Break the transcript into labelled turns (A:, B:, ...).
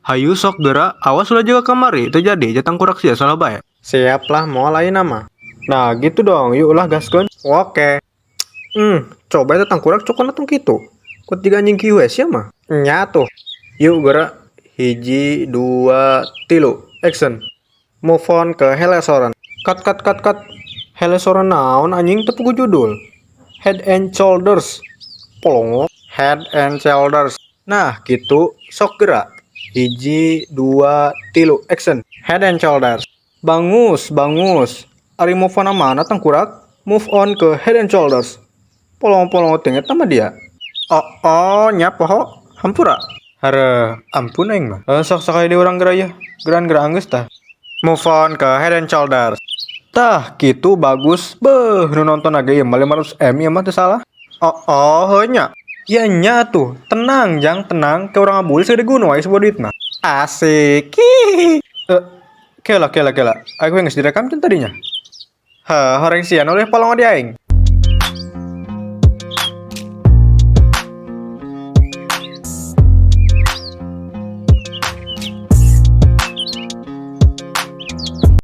A: Hayu sok geura, awas ulah jiga kamari, teu jadi ja tangkurak sia salah bae. Siap lah, moal ayeuna mah. Nah, gitu dong, yuk lah gaskeun. Oke. Coba eta tangkurak cokotna tong kitu. Kuat jiga anjing kieu we sia mah. Nya tuh. Yuk geura. Hiji, dua, tilu. Action. Move on ke Helesoren. Cut, cut, cut, cut. Helesoren naon anjing, teu puguh judul. Head and Shoulders. Polongo. Head and Shoulders. Nah, gitu. Sok geura. Hiji, dua, tilu. Action. Head and Shoulders. Bangus, bangus. Ari move on mana tangkurak? Move on ke Head and Shoulders. Polongo-polongo teh eta mah dia. Oh, nya poho. Hampura. Hare, ampun aing mah. Eh, sok sakali deui urang geura yeuh. Geran geura anggeus tah. Move on ke Head and Shoulders. Tah, gitu bagus. Beuh, nu nonton ge ieu mah 500 M ieu mah teu salah. Oh, heuh nya. Ya nya tuh, tenang jang, tenang. Ke urang ngabuli segede gunung aya sebuah duit mah. Asik. Ih. Eh, kela kela kela. Aku geus direkam can tadinya. Heh, horeng sian oleh polongo di aing.